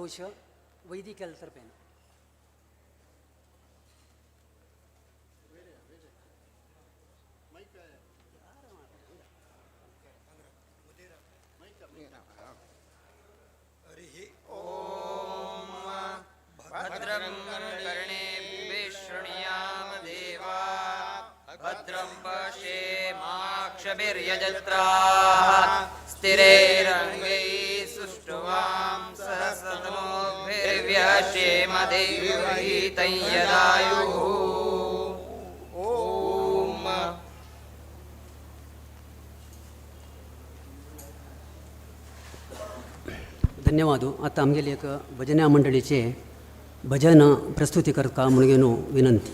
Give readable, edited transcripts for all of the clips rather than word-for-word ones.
घोष वैदिक तर्फेन. भद्रं कर्णेभिः शृणुयाम देवा भद्रं पश्येमाक्षभिर्यजत्राः स्थिरैरङ्गैः सुष्ठुवां सहस्रतनूभिर्व्यशेम देवहितं यदायुः. ॐ. धन्यवाद. आतां आमगेली एक भजना मंडळीचे भजन प्रस्तुती करता म्हणून घेवन विनंती.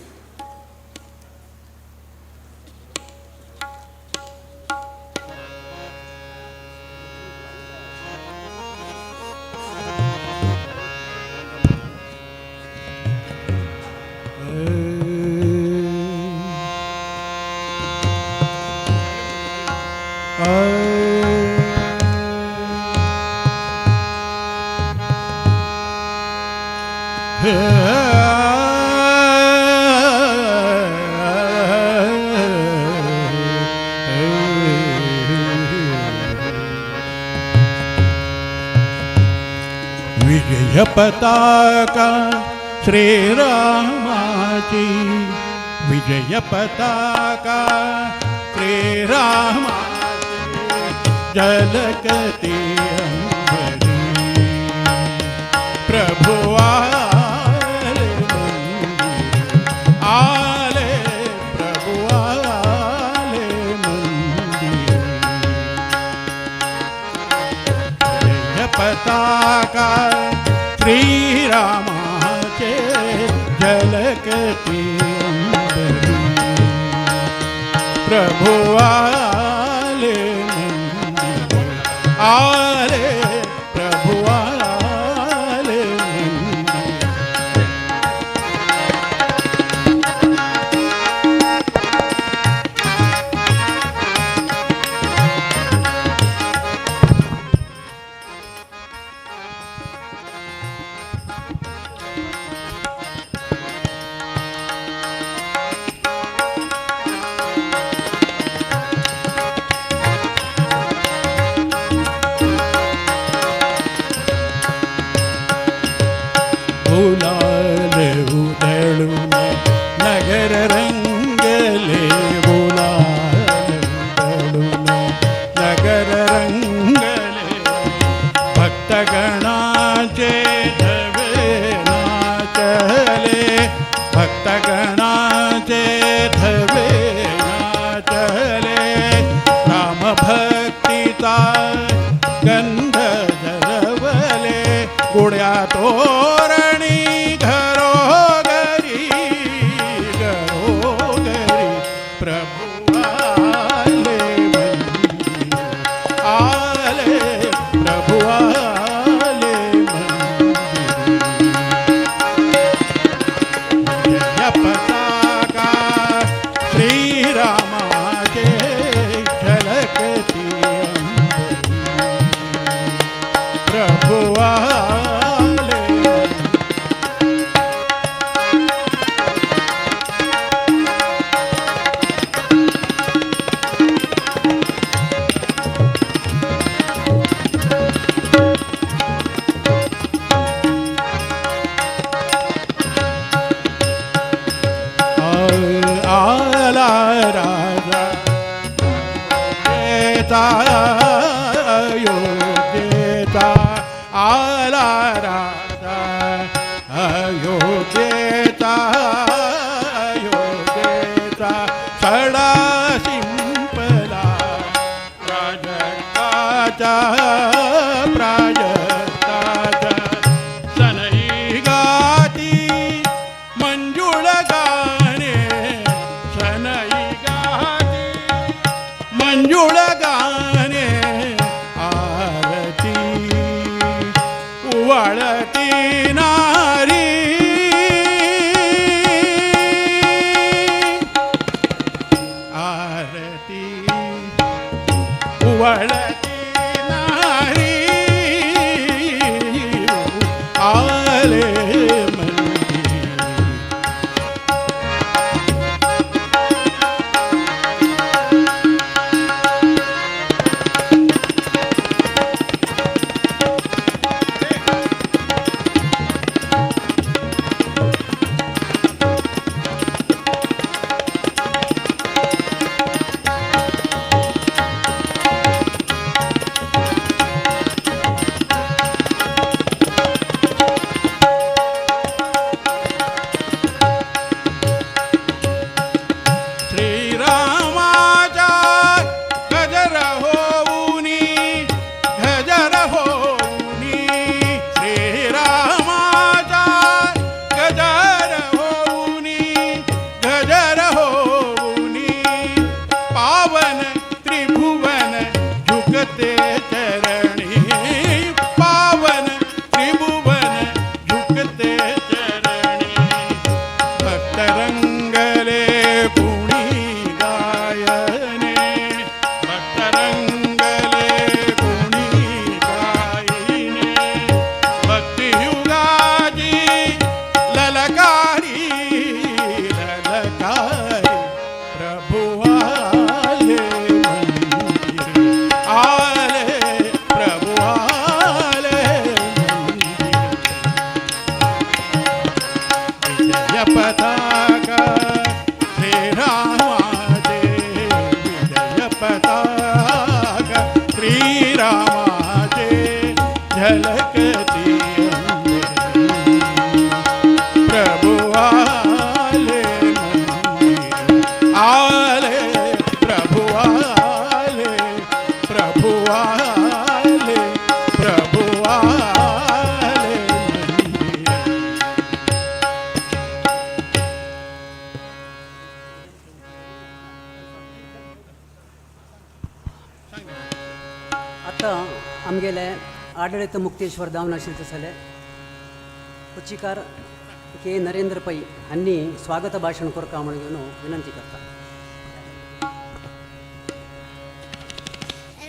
विजय पताका श्रीरामाची, विजय पताका श्रीरामाची, झलकती अंबरी. प्रभु आले मंदिरी, आले प्रभु आले मंदिरी. जय पताका श्रीरामाचे, झलकती अंबरी. प्रभु आले मंदिरी, आले प्रभु आले मंदिरी. गुलाल उधळून नगर रंगले, गुलाल उधळून नगर रंगले. भक्तगणाचे धवे नाचले, भक्तगणाचे धवे नाचले. राम भक्तीचा गंध झरवले, गुड्या तोरणी घरोघरी, घरोघरी. प्रभु आले मंदिरी, आले प्रभु आले मंदिरी. जय पताका श्रीरामाचे, झलकती अंबरी. प्रभु आले. आला राजा अयोध्येचा, आला राजा अयोध्येचा, अयोध्येचा सडा शिंपला प्राजक्ताच्या, प्राजक्ताच्या. सनई गाती मंजुळ गाणे, सनई गाती मंजुळ गाणे. आरती उवाळती नारी, आरती उवाळती नारी. झुकते चरणी, पावन त्रिभुवन झुकते चरणी. भक्त रंगले कुणी गायने, भक्त रंगले कुणी गायने. भक्तियुगाची ललकारी, ललकारी प्रभु आले मंदिरी, आले प्रभु आले मंदिरी. विजय पताका श्रीरामाचे, विजय पताका श्रीरामाचे झलकती अंबरी. प्रभु आले मंदिरी, आले प्रभु आले, प्रभु आले, प्रभु आले मंदिरी. आतां आमगेले आडळीत मुक्तेश्वर दावनाशिल्ले जाले कोच्चीकार के नरेंद्र पै हांणी स्वागत भाशण करता म्हणून घेवन विनंती करता.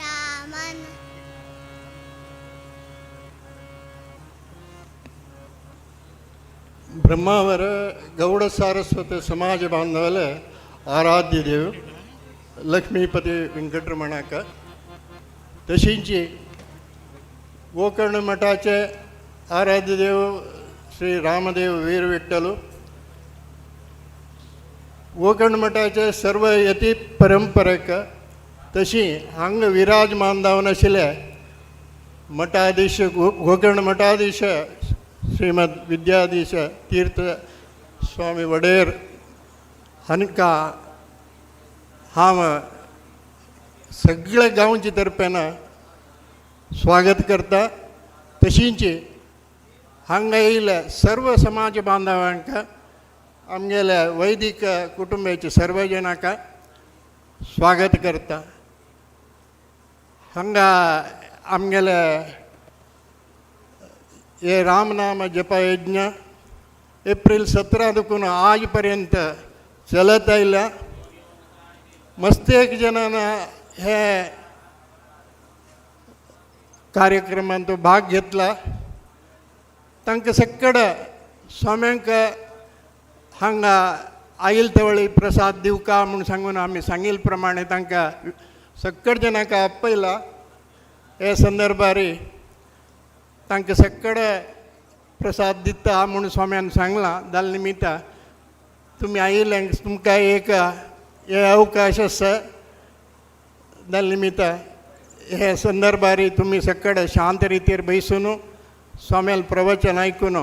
रामन ಬ್ರಹ್ಮಾವರ ಗೌಡ ಸಾರಸ್ವತ ಸಮಾಜ ಬಾಂಧವಲ ಆರಾಧ್ಯ ದೇವ್ ಲಕ್ಷ್ಮೀಪತಿ ವೆಂಕಟರಮಣಕ, तशींची गोकर्ण मठाचे आराध्य देव श्री रामदेव वीर विठ्ठल, गोकर्ण मठाचे सर्व यती परंपरेक, तशी हांगा विराजमान जावन आशिल्ले मठाधीश गोकर्ण मठाधीश श्रीमद विद्याधीश तीर्थ स्वामी वडेर हांकां हांव सगळ्या गांवचे तर्फेन स्वागत करता. तशींच हांगा येयल्या सर्व समाज बांधवांक, आमगेल्या वैदिक कुटुंबाचे सर्व जणांक स्वागत करता. हांगा आमगेले हे रामनाम जपयज्ञ एप्रिल 17 देखून आज पर्यंत चलत आयल्या. मस्त एक जणांना हे कार्यक्रमांत भाग घेतला. तांकां सक्कड स्वाम्यांक हांगा आयल तवळी प्रसाद दिवका म्हूण सांगून आमी सांगिल्ले प्रमाणे तांकां सक्कड जणांक आपयला. हे संदर्भार तांकां सक्कड प्रसाद दिता म्हूण स्वाम्यान सांगलां. जाल्या निमित्ता तुमी आयिल्ल्यांक तुमकां एक हे अवकाश आसा. जाल्या निमित्ता हे संदर्भार तुमी सक्कड शांत रितीर बैसून स्वाम्याल प्रवचन आयकून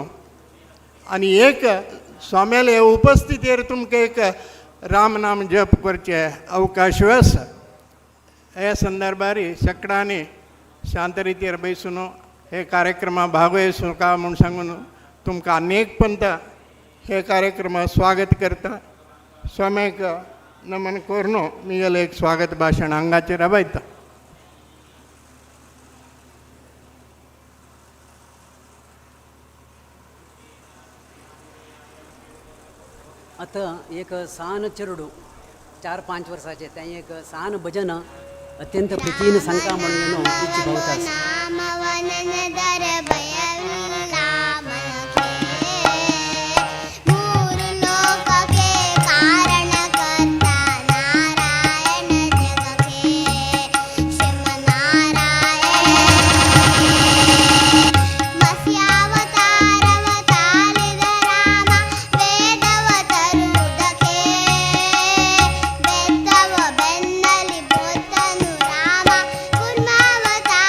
आनी एक स्वाम्याले उपस्थितीर तुमकां एक रामनाम जप करचे अवकाश आसा. हे संदर्भार सगळ्यांनी शांत रितीर बैसून हे कार्यक्रमा भागवयसून का म्हूण सांगून तुमकां अनेक पंत हे कार्यक्रमा स्वागत करता. स्वाम्याक नमन करून मिगेलें एक स्वागत भाशण हांगाचेर राबयता. आतां एक सान चेडूं 4-5 वर्साचें तें एक सान भजन अत्यंत प्रितीन सांगता म्हणून इच्छा भोवता आसा. नामवननदर भयविल्ला मनखे, ಮೂರು ಲೋಕಕ್ಕೆ ಕಾರಣಕರ್ತ ನಾರಾಯಣ ಜಗಕ್ಕೆ, ಶ್ರೀಮನ್ನಾರಾಯಣ. ಮತ್ಸ್ಯಾವತಾರವ ತಾಳಿದ ರಾಮ ವೇದವ ತರುವುದಕ್ಕೆ, ಬೆತ್ತವ ಬೆನ್ನಲಿ ಬೊತ್ತನು ರಾಮ ಕೂರ್ಮಾವತಾರಕ್ಕೆ.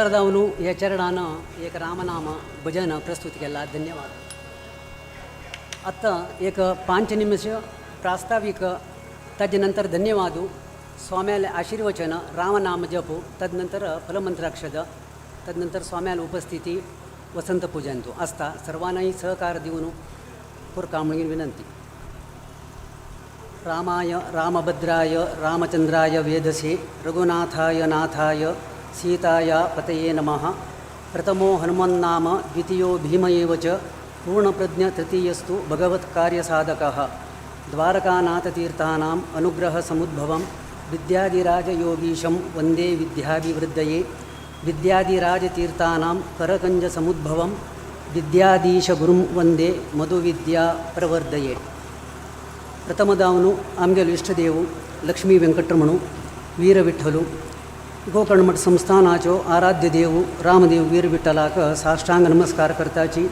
सुंदर जावन ह्या चरणान एक रामनाम भजन प्रस्तुत केला. धन्यवाद. आतां एक 5 निमिष प्रास्ताविक, ताजे नंतर धन्यवाद, स्वाम्याले आशीर्वचन, रामनाम जप, तदनंतर फलमंत्राक्षद, तदनंतर स्वाम्याला उपस्थिती, वसंत पूजन तो असता. सर्वांनाही सहकार दिवन कोरका म्हणून विनंती. रामाय रामभद्राय रामचंद्राय वेदसे रघुनाथाय नाथाय सीताय पतये नमः. प्रथमो हनुमन्नाम द्वितीयो भीम एव च पूर्णप्रज्ञ तृतीयस्तु भगवत्कार्यसाधकः. द्वारकानाथतीर्थानाम् अनुग्रहसमुद्भवं विद्याधिराजयोगीशं वन्दे विद्याभिवृद्धये. विद्याधिराजतीर्थानां करकञ्जसमुद्भवं विद्याधीशगुरुं वन्दे मधुविद्या प्रवर्धये. ಪ್ರಥಮದಾವನು ಆಮ್ಗೆಲ್ ಇಷ್ಟದೇವು ಲಕ್ಷ್ಮೀ ವೆಂಕಟರಮಣು ವೀರವಿಠಲು गोकर्णमठ संस्थानाचो आराध्य देव रामदेव वीरविठ्ठलाक साष्टांग नमस्कार करताची.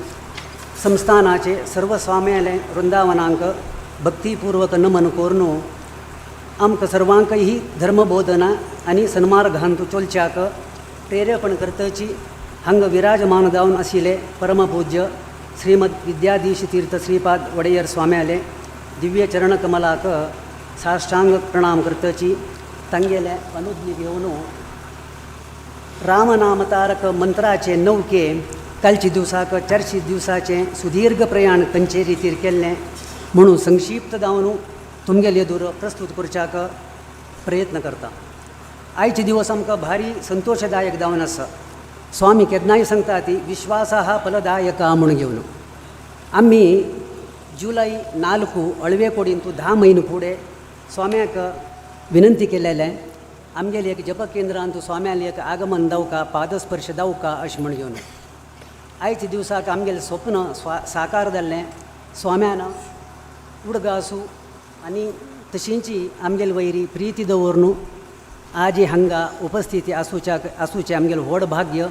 संस्थानाचे सर्व स्वाम्याले वृंदावनांक भक्तिपूर्वक नमन कोरनो आमकां सर्वांकही धर्मबोधना आनी सन्मार्गांतु चोलच्याक प्रेरेपण करतची हांगा विराजमान जावन आशिल्ले परमपूज्य श्रीमद विद्याधीश तीर्थ श्रीपाद वडेयर स्वाम्याले दिव्य चरणकमलाक साष्टांग प्रणाम करतची. तांगेले अनुज्ञ घेवन रामनाम तारक मंत्राचे नौके कालचे दिवसाक 400 दिवसाचे सुदीर्घ प्रयाण खंयचे रितीर केल्लें म्हणून संक्षिप्त जावन तुमगेले एदूर प्रस्तुत करच्याक प्रयत्न करता. आयचे दिवस आमकां भारी संतोशदायक जावन आसा. स्वामी केन्नाय सांगता ती विश्वास हा फलदायक म्हूण घेवन आमी जुलय 4 अळवेकोडींतू 10 म्हयने फुडें स्वाम्याक विनंती केलेलें आमगेले एक जप केंद्रांत स्वाम्याले एक आगमन जावका, पादस्पर्श जावका अशें म्हण घेवन आयच्या दिवसाक आमगेलें स्वप्न साकार जाल्लें. स्वाम्यान उडगासू आनी तशींची आमगेले वयरी प्रिती दवरून आजी हांगा उपस्थिती आसूचें आमगेलें व्हड भाग्य.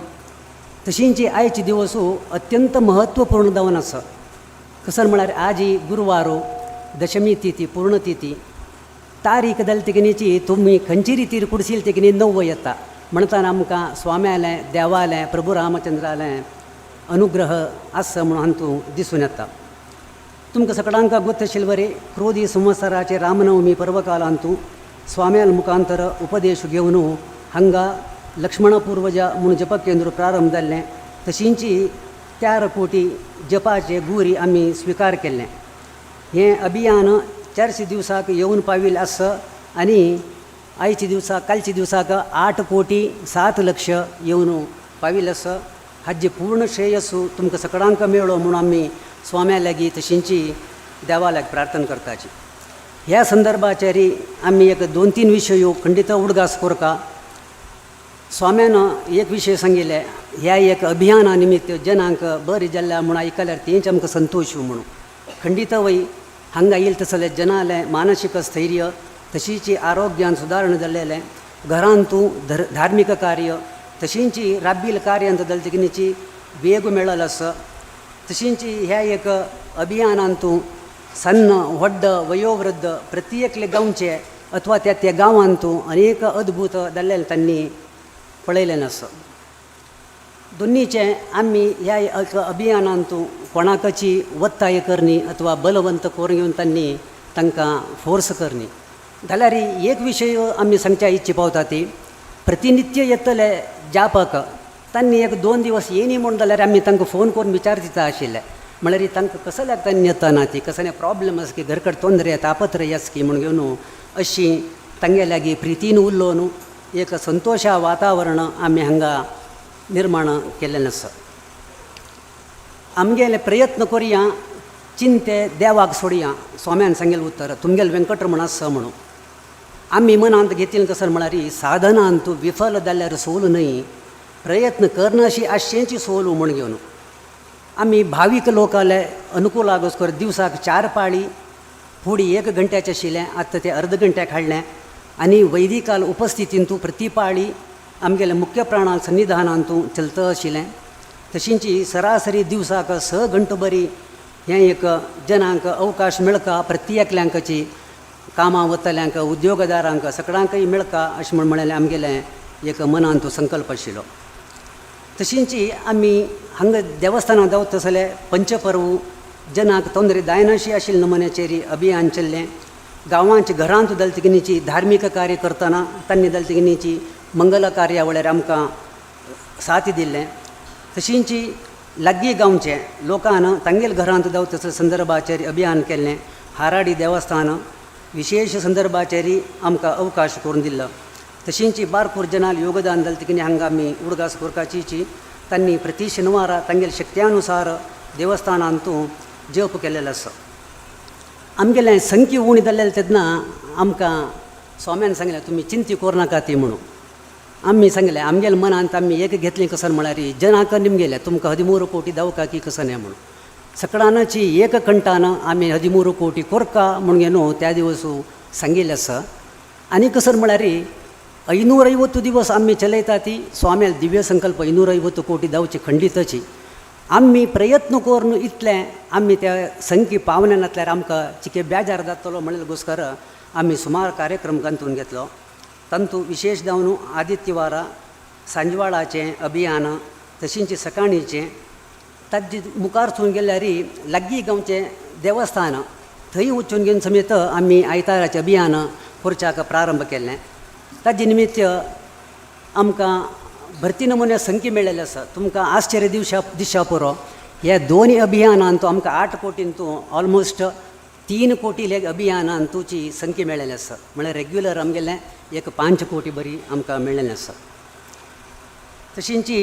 तशींची आयचे दिवस अत्यंत महत्वपूर्ण जावन आसा. कसर म्हळ्यार आजी गुरवारो दशमी तिथी पूर्णतिथी तारीख जाली तेगेनीची तुमी खंयची रितीर कुडशील तेगेनी 9 येता म्हणटाना आमकां स्वाम्यालें देवालें प्रभू रामचंद्रालें अनुग्रह आसा म्हणून हातूं दिसून येता. तुमकां सगळ्यांक गोत आशिल्ले वरी क्रोधी संवत्सराचे रामनवमी पर्वकालांतू स्वाम्याल मुखांतर उपदेश घेवन हांगा लक्ष्मण पूर्वजा म्हूण जप केंद्र प्रारंभ जाल्लें. तशींची 4 कोटी जपाचे गुरी आमी स्विकार केल्लें. हें अभियान 400 दिवसाक येवन पाविल्लें आसा आनी आयच्या दिवसाक कालच्या दिवसाक 8 कोटी 7 लक्ष येवन पाविल्लें आसा. हाजें पूर्ण श्रेयस्सू तुमकां सगळ्यांक मेळ्ळो म्हूण आमी स्वाम्या लागीं तशींची देवा लागीं प्रार्थना करताची. ह्या संदर्भाचेर आमी एक 2-3 विशय खंडीत उडगास कोरका. स्वाम्यान एक विशय सांगिल्ले ह्या एक अभियाना निमित्त जनांक बरें जाल्ल्या म्हूण आयकल्यार तेंच आमकां संतोश म्हणून खंडीत वय हांगा येयल तसले जनालें मानसीक स्थैर्य तशीची आरोग्यान सुदारणा जाल्लेलें घरांतू धार्मीक कार्य तशींची राब्बील कार्यांत जालें तेगेनीची वेग मेळ्ळो आसा. तशींची ह्या एक अभियानांतू सन्न व्हड वयोवृद्ध प्रति एकले गांवचे अथवा त्या त्या गांवांतू अनेक अद्भुत जाल्लेलें तांणी पळयलें आसा. दोन्नीचे आमी ह्या एक अभियानांतू कोणाकची वत्ताय करणी अथवा बलवंत करून घेवन तांणी तांकां फोर्स करणी जाल्यार एक विशय आमी सांगच्या इच्छे पावता ती प्रतिनित्य येतले जापक तांणी एक 2 दिवस येयनी म्हूण जाल्यार आमी तांकां फोन करून विचार दिता आशिल्ले म्हळ्यार तांकां कसो लागता येतना ती कसले प्रॉब्लम आसा की घरकड तोंदरे तापत्र आसा की म्हूण घेवन अशी तांगे लागीं प्रितीन उलोवन एक संतोशा वातावरण आमी हांगा निर्माण केल्लें आसा. आमगेले प्रयत्न करुया चिंते देवाक सोडया स्वाम्यान सांगेलें उत्तर तुमगेले वेंकटरमण आसा म्हणून आमी मनांत घेतिल्लें कसं म्हळ्यार साधनांत विफल जाल्यार सोल न्हय प्रयत्न करनाशी आशेंची सोल म्हूण घेवन आमी भावीक लोकाले अनुकूल आगोस्कर दिवसाक 4 पाळी फुडें 1 घंट्याचें आशिल्लें आतां तें अर्द घंट्याक हाडलें आनी वैदिकाल उपस्थितींतू प्रति पाळी आमगेले मुख्य प्राणा सन्निधानांतू चलता आशिल्लें. तशींची सरासरी दिवसाक 6 घंटो बरी हें एक जनांक अवकाश मेळका प्रति एकल्यांकची कामां वतल्यांक उद्योगदारांक सगळ्यांकय मेळका अशें म्हूण म्हणलें आमगेलें एक मनांत संकल्प आशिल्लो. तशींची आमी हांगा देवस्थानां दावता जाल्यार पंचपर्व जनाक तोंदरे जायनाशी आशिल्ले नमुन्याचेर अभियान चल्लें. गांवांच्या घरांत दलतिगिनीची धार्मीक कार्य करतना तांणी दलतिगिनीची मंगल कार्यावळीर आमकां साथ दिल्लें. तशींची लागीं गांवचे लोकान तांगेल घरांत दावता संदर्भाचेर अभियान केल्लें. हाराडी देवस्थान विशेश संदर्भाचेर आमकां अवकाश करून दिल्लो. तशींची बारपूर जनाल योगदान दलतिगिनी हांगा आमी उडगास करपाची तांणी प्रति शेनवारा तांगेल शक्त्यानुसार देवस्थानांतू जप केल्लें आसा. आमगेलें संख्य उणी जाल्लें तेन्ना आमकां स्वाम्यान सांगलें तुमी चिंती करूं ती म्हणून. आमी सांगलें आमगेले मनांत आमी एक घेतली कसन म्हळ्यार जनाक निमगेलें तुमकां 13 कोटी दावका की कसन म्हणून सकडानाची एक कंठान आमी 13 कोटी कोरका म्हणून न्हू त्या दिवस सांगिल्लें आसा. आनी कसन म्हळ्यार 550 दिवस आमी चलयता ती स्वाम्याल दिव्य संकल्प 550 कोटी दावची खंडितची आमी प्रयत्न करून इतलें आमी त्या संख्ये पावना नासल्यार आमकां चिके बेजार जातलो म्हणलें गोस्कर आमी सुमार कार्यक्रम गंतून घेतलो. तांतू विशेश जावन आदित्यवारा सांजवाळाचें अभियान तशींच सकाळीचें ताजे मुखार वचून गेल्यार लागीं गांवचें देवस्थान थंय वचून घेवन समेत आमी आयताराचें अभियान करच्याक प्रारंभ केल्लें. ताजे निमित्त आमकां भरती नमुन्या संख्या मेळ्ळेली आसा. तुमकां आश्चर्य दिसच्या पुरो ह्या दोन अभियानांत आमकां 8 कोटींतू ऑलमोस्ट 3 कोटी लेग अभियानांतूची संख्या मेळ्ळेली आसा. म्हळ्यार रेग्युलर आमगेलें एक 5 कोटी बरी आमकां मेळ्ळेलें आसा. तशींची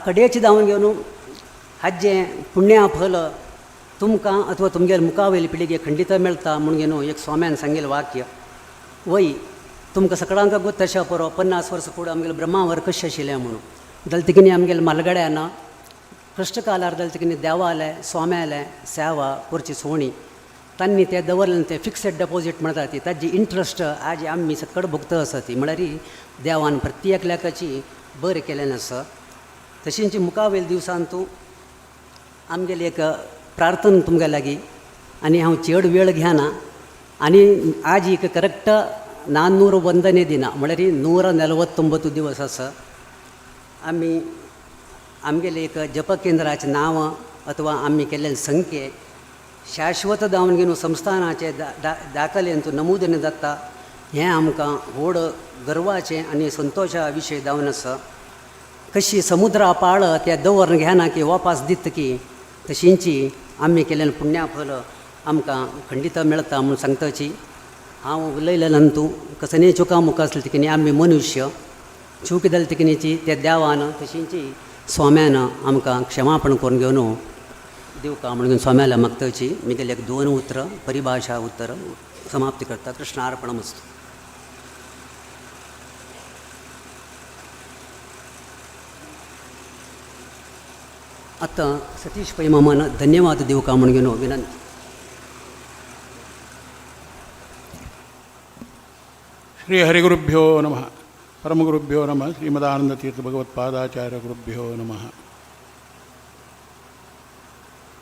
कडेची धांवन घेवन हाजें पुण्या फल तुमकां अथवा तुमगेले मुखावयली पिळगे खंडीत मेळटा म्हणून घेवन एक स्वाम्यान सांगेलें वाक्य वय तुमकां सगळ्यांक गोत तशें पुरो 50 वर्सां फुडें आमगेलें ब्रह्मावर कशें आशिल्लें म्हणून दलतिगिनी आमगेले मालगड्यान कश्टकालार दलतिगिनी देवालें स्वाम्यालें सेवा करची सोणी तांणी ते दवरलें ते फिक्सड डेपोजीट म्हणटा ती ताजी इंट्रस्ट आज आमी सकट भोगता आसा ती म्हळ्यार देवान प्रत्येक एकल्याकाची बरें केलें आसा. तशींच मुखावयल्या दिवसांतू आमगेली एक प्रार्थना तुमगे लागीं आनी हांव चड वेळ घेना आनी आज एक करेक्ट 401ನೇ ದಿನ म्हळ्यार 149 दिवस आसा. आमी आमगेले एक जप केंद्राचें नांव अथवा आमी केल्ले संख्ये शाश्वत जावन घेवन संस्थानाचे दाखलेंत नमूदन जाता हें आमकां व्हड गर्वाचें आनी संतोशा विशय जावन आसा. कशी समुद्रा पाळ त्या दवरून घेना की वापास दित की तशींची आमी केल्लें पुण्याफल आमकां खंडीत मेळटा म्हूण सांगताची. हांव उलयलें नंतू कसले चुका मुका आसली तिकीनी आमी मनुष्य चूक जाली तिकिनीची त्या देवान तशींची स्वाम्यान आमकां क्षमापण करून घेवन दिवका म्हणून स्वाम्याला मागताची. मिगेले एक 2 उतरां परिभाशा उत्तर समाप्ती करता. कृष्णार्पणमस्तु. आतां सतीश पै मामान धन्यवाद दिवका म्हणून घेवन विनंती. ಶ್ರೀ ಹರಿಗುರುಭ್ಯೋ ನಮಃ. ಪರಮಗುರುಭ್ಯೋ ನಮಃ. ಶ್ರೀಮದಾನಂದತೀರ್ಥ ಭಗವತ್ಪಾದಾಚಾರ್ಯ ಗುರುಭ್ಯೋ ನಮಃ.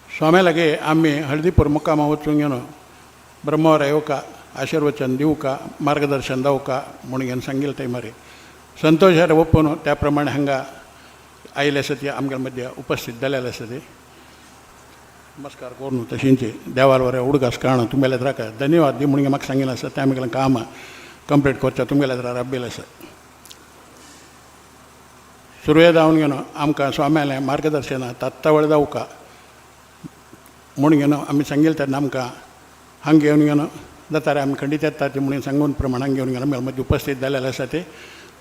स्वाम्या आमी हळदीपूर मुक्कामा वचून घेवन ब्रह्मवर येवका आशीर्वचन दिवका मार्गदर्शन दावका म्हणून घेवन सांगिल्लें टायमार संतोषार ओपून त्या प्रमाणे हांगा आयिल्ले आसा ती आमगे मध्य उपस्थित जालेले आसा ती नमस्कार करून तशींच देवार बरें उडगास काण तुमगेले राका धन्यवाद दी म्हणून म्हाका सांगिल्लें आसा तें आमगेलें काम कंप्लीट करचें तुमगेले रब्बील आसा. सुरवे जावन घेवन आमकां स्वाम्यालें मार्गदर्शन तात्तावळ जावका म्हणून घेवन आमी सांगिल्लें तेन्ना आमकां हांगा घेवन घेवन जाता रे आमी खंडीत येता ती म्हणून सांगून प्रमाण हांगा घेवन घेवन आमगे मदीं उपस्थित जालेले आसा ते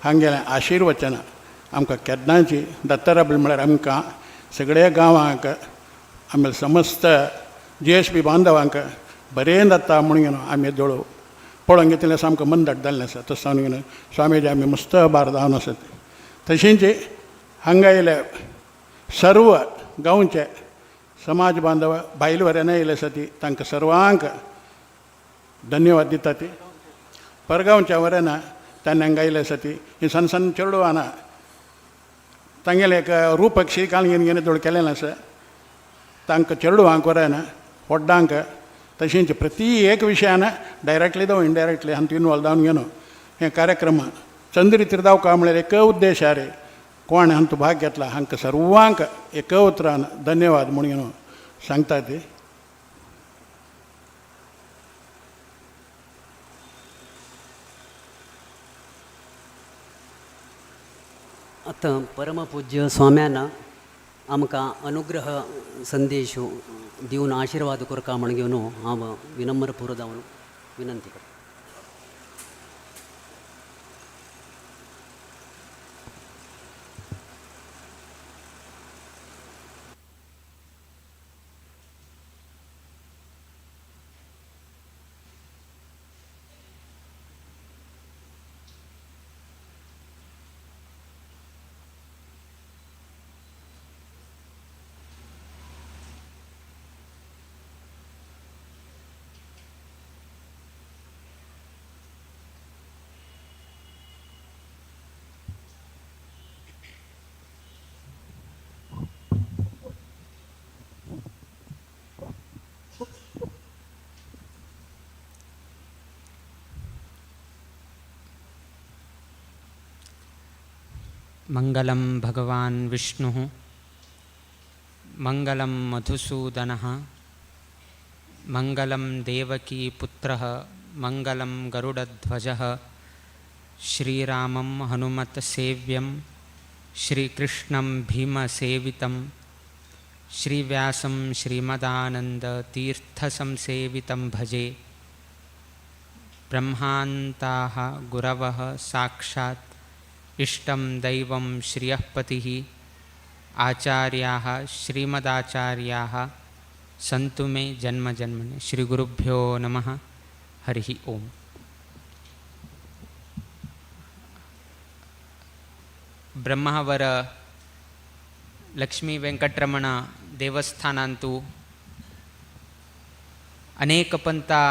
हांगेलें आशिर्वचन आमकां केन्नाची दत्तराबील म्हळ्यार आमकां सगळ्या गांवांक आमी समस्त GSB बांधवांक बरें जाता म्हणून घेवन आमी दोळो पळोवंक घेतिल्लें सामकें मनदट जाल्लें आसा. तशें जावन घेवन स्वामीजी आमी मस्त बार जावन आसत. तशेंच हांगा येयले सर्व गांवचे समाज बांधव बायल वऱ्यान येयले आसा ती तांकां सर्वांक धन्यवाद दिता ती. परगांवच्या वऱ्यान तांणी हांगा येयले आसा ती ही सण सण चेडवां तांगेलें एक रूपक्षी काल घेवन घेवन दोळ केलें आसा तांकां चेडवांक वऱ्यान व्हड्डांक तशेंच प्रति एक विशयान डायरेक्टली जावं इनडायरेक्टली हांतू इनवॉल्व जावन घेवन हे कार्यक्रम चंद्र रितीर जावका म्हळ्यार एक उद्देश आरे कोण हांतू भाग घेतला हांकां सर्वांक एका उतरान धन्यवाद म्हणून सांगता ती. आतां परमपूज्य स्वाम्यान आमकां अनुग्रह संदेश दिवन आशिर्वाद करका म्हण घेवन हांव विनम्र पुरो जावन विनंती करता. मंगलं भगवान् विष्णुः, मंगलं मधुसूदनः, मंगलं देवकीपुत्रः, मंगलं गरुडध्वजः, श्रीरामं हनुमत्सेव्यं, श्रीकृष्णं भीमसेवितं, श्रीव्यासं श्रीमदानन्दतीर्थसंसेवितं भजे. ब्रह्मान्ताः गुरवः साक्षात् इष्टं दैवं श्रियः पतिः, आचार्याः श्रीमदाचार्याः सन्तु मे जन्म जन्मनि. श्रीगुरुभ्यो नमः. हरिः ओम्. ब्रह्मावर लक्ष्मी वेंकटरमण देवस्थानांतु अनेक पंता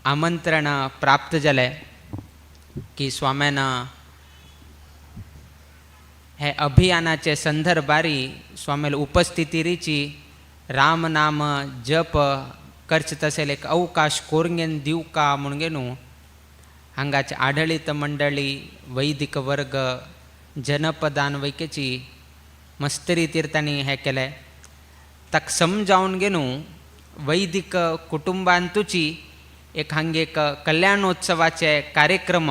आमंत्रण प्राप्त जालें की स्वाम्यान हे अभियानाचे संदर्भारी स्वाम्याले उपस्थितीरीची राम नाम जप करचे तसेल एक अवकाश कोरगेन दिवका म्हणून न्हू हांगाचे आडळीत मंडळी वैदिक वर्ग जनपदान वैकेची मस्त रितीर तांणी हें केलें. ताका समजावन घेवन वैदिक कुटुंबांतूची एक हांगे एक कल्याणोत्सवाचे कार्यक्रम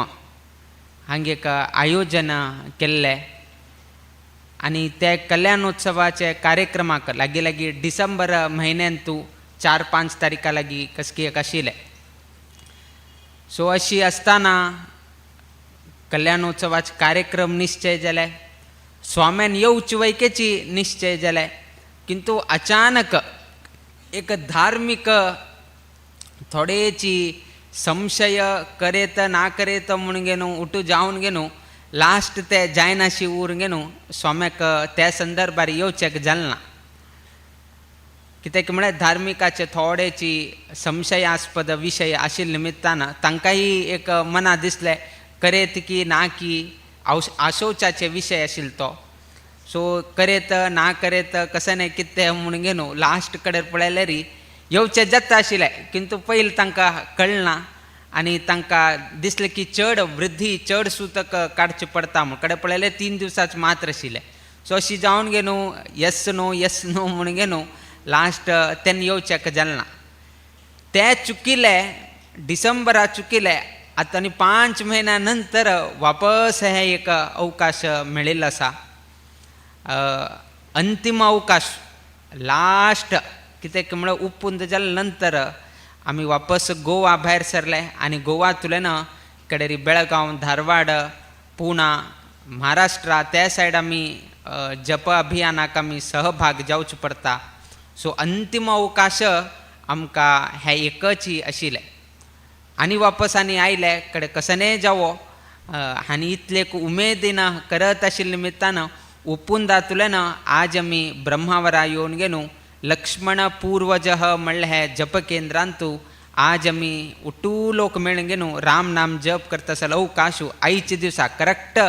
हांगे एक आयोजन केल्लें आनी त्या कल्याणोत्सवाचे कार्यक्रमाक लागीं लागीं डिसेंबर म्हयन्यांतू 4-5 तारीखा लागीं कसकी एक आशिल्लें. सो अशी आसतना कल्याणोत्सवाचे कार्यक्रम निश्चय जाले, स्वाम्यान येवचे वैकेची निश्चय जाले, किंतु अचानक एक धार्मिक थोडेची संशय करेत ना करेत म्हणून घेवन उठू जावन घेवन लास्ट ते जायनाशी उरून घेवन स्वाम्याक त्या संदर्भार येवचेक जालें ना. कित्याक म्हळ्यार धार्मिकाचे थोडेची संशयास्पद विशय आशिल्ले निमित्तान तांकांय एक मना दिसलें करेत की ना की आशोचाचे विशय आशिल्लो तो. सो करेत ना करेत कशें न्हय कितें म्हणून घेवन लास्ट कडेन पळयल्यार येवचें जाता आशिल्लें, किंतु पयलीं तांकां कळना आनी तांकां दिसलें की चड वृद्धी चड सुतक काडचें पडटा म्हूण. कडेन पळयलें 3 दिवसाच मात्र आशिल्लें. सो अशी जावन घेवन येस नो येस नो म्हणून घेवन लास्ट तेन्ना येवचें जालें ना. ते चुकिले डिसेंबरा चुकिले आतां आनी 5 म्हयन्या नंतर वापस हे एक अवकाश मेळिल्लो आसा. अंतीम अवकाश लास्ट कित्याक म्हळ्यार उपपुंज जाले नंतर आमी वापस गोवा भायर सरले आनी गोवा तुल्यान कडेरी बेळगांव, धारवाड, पुणा, महाराष्ट्रा त्या सायड आमी जप अभियानाक आमी सहभाग जावचो पडटा. सो अंतीम अवकाश आमकां हें एकच आशिल्लें आनी वापस आनी आयले कडेन कसनेय जावो आनी इतले उमेदीन करत आशिल्ले निमित्तान उपून दातुल्यान आज आमी ब्रह्मावरा येवन गेलो लक्ष्मण पूर्वजः म्हणलें हें जप केंद्रांतू आज आमी उटू लोक मेळून गेलो राम नाम जप करता आसलो अवकाशू आयच्या दिवसा करेक्ट